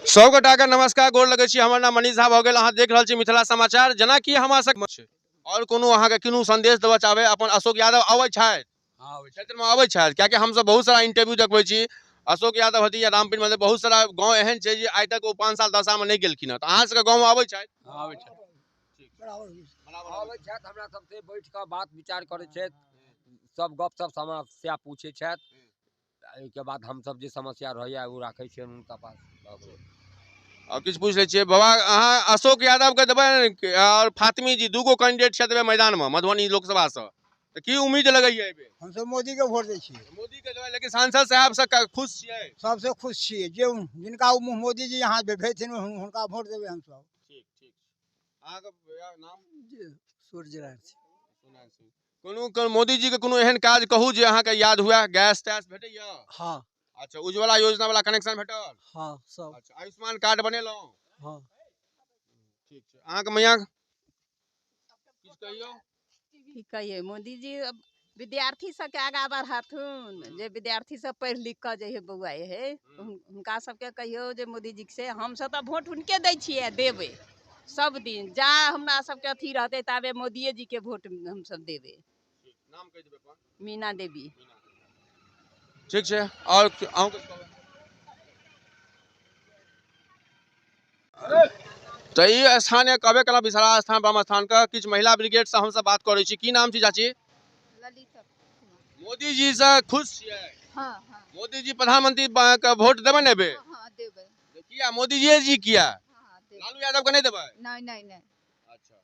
सब गोटा के नमस्कार, गोर लगै छी। हमर नाम मनीष झा भऽ गेल, अहाँ देख रहल छी मिथिला समाचार। जेनाकि हमरा सब छै आओर कोनो अहाँके कोनो संदेश देबऽ चाहबै अपन? अशोक यादव अबै छथि क्षेत्रमे, अबै छथि? कियाकि हमसब बहुत सारा इंटरव्यू देखबै छी, अशोक यादव हथिन या रामप्रीत मंडल, बहुत सारा गाँव एहन छै जे आइ तक ओ 5 साल 10 सालमे नहि गेलखिन हँ। तऽ अहाँ सबके गाँवमे अबै छथि? आबै छथि, आबै छथि। हमरा सबसे बैठ कऽ बात विचार करै छथि, सब गप सब समस्या पूछै छथि। एहिके बाद हमसब जे समस्या रहैया ओ राखै छियनि हुनका पास। आओर किछु पूछि लै छियै। बाबा, अहाँ अशोक यादवके देबै आओर फातमी जी, दूगो कैंडिडेट छथि एहि मैदानमे मधुबनी लोकसभासँ, तऽ की उम्मीद लगैया एहि बेर? हमसब मोदीके वोट दै छियै। मोदीके देबै, लेकिन सांसद साहबसँ खुश छियै? सबसे खुश छियै। जे जिनका ओ मोदी जी यहाँ भेजथिन हुनका वोट देबै हमसब। ठीक ठीक। अहाँके नाम? सूर्य नारायण सिंह। कोनो मोदी जी के कोनो एहन काज कहू जे अहाँके याद हुए? गैस तैस भेटैया? हाँ। अच्छा, उज्ज्वला योजना वाला कनेक्शन भेटल? हाँ, सब। अच्छा, आयुष्मान कार्ड बनेलहुँ? हाँ। ठीक छै। अहाँके मैया किछु कहियौ। की कहियै, मोदी जी विद्यार्थी सबके आगाँ बढ़ाथुन, जे विद्यार्थी सब पढ़ि लिख कऽ जे हे बौआ हे, हुनका सबके कहियौ जे मोदी जी से हमसब तऽ वोट हुनके दै छियै, देबै सब दिन। जा हमरा सबके अथी रहतै ताबे मोदिये जी के वोट हमसब देबै। नाम कहि देबै अपन? मीना देवी। ठीक छै। आओर अहूँ किछु कहबै? तऽ ई स्थान यऽ कहबे केलहुँ विषहरा स्थान, ब्रह्म स्थान के किछु महिला ब्रिगेड से हमसब बात करै छी। की नाम छी चाची? ललिता। मोदी जी से खुश छियै? हाँ हाँ। मोदी जी प्रधानमंत्री के वोट देबै ने एहिबेर? हाँ, देबै। किया मोदी जी जी किया? हाँ, देबै। लालू यादव के नहि देबै? नहीं नहीं नहीं। अच्छा,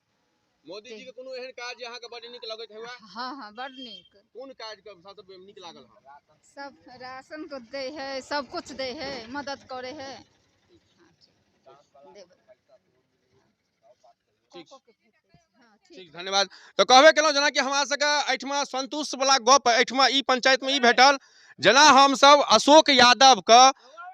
मोदी जी के कोनो एहन काज जे अहाँके बड नीक लगैत हुए? हाँ हाँ, बड़ नीक। कोन काज के सबसँ नीक लागल हँ? सब राशन को दै है, सब कुछ दै है, मदद करे है। देबै। ठीक। हाँ। ठीक, धन्यवाद। तऽ कहबे केलहुँ जेनाकि हमरा सबके एहिठमा संतोष वाला गप एहिठमा ई पंचायतमे ई भेटल, जेना हमसब अशोक यादवके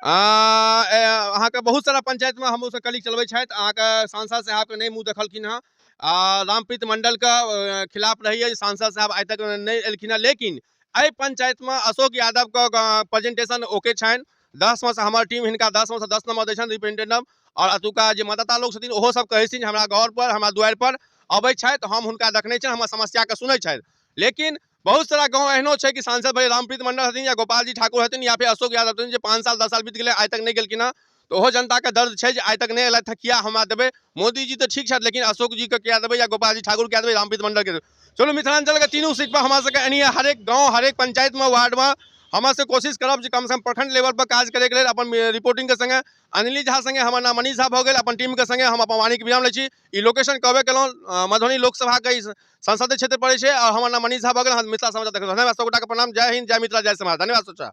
अहाँके बहुत सारा पंचायतमे हमरो सब कलीग चलबै छथि, अहाँके सांसद साहबके नहि मुँह देखलखिन हँ, आ रामप्रीत मंडलके खिलाफ रहैए जे सांसद साहब आइ तक नहि एलखिन हँ, लेकिन एहि पंचायतमे अशोक यादवके प्रेजेंटेशन ओके छनि। 10 में से हमर टीम हिनका 10 में से 10 नंबर दै छनि रिप्रेजेंटेटिव। आओर एतुका जे मतदाता लोक छथिन ओहो सब कहै छथिन जे हमरा घर पर, हमरा दुआरि पर अबै छथि, हम हुनका देखने छियनि, हमर समस्याके सुनै छथि। लेकिन बहुत सारा गाँव एहनो छै कि सांसद भाई रामप्रीत मंडल हथिन या गोपाल जी ठाकुर हथिन या फिर अशोक यादव हथिन, जे 5 साल 10 साल बीत गेलै, आइ तक नहि गेलखिन हँ, तऽ ओहो जनताके दर्द छै जे आइ तक नहि एलथि हँ, किया हमरा देबै? मोदी जी तऽ ठीक छथि, लेकिन अशोक जी के किया देबै या गोपाल जी ठाकुर किया देबै, रामप्रीत मंडल के देबै? चलू, मिथिलांचलके तीनू सीट पर हमरा सबके एनाहिए हरेक गाँव, हरेक पंचायतमे, वार्डमे हमरा सबके कोशिश करब जे कमसँ कम प्रखंड लेवल पर काज करैके लेल। अपन रिपोर्टिंगके संगे अंजलि झा संगे हमर नाम मनीष झा भऽ गेल। अपन टीमके संगे हम अपन वाणीके विराम लै छी। ई लोकेशन कहबे केलहुँ, मधुबनी लोकसभाके ई संसदीय क्षेत्र पड़ै छै। आओर हमर नाम मनीष झा भऽ गेल, मिथिला समाचार देखलहुँ। धन्यवाद, सब गोटाके प्रणाम। जय हिंद, जय मिथिला, जय समाज। धन्यवाद। सोचा।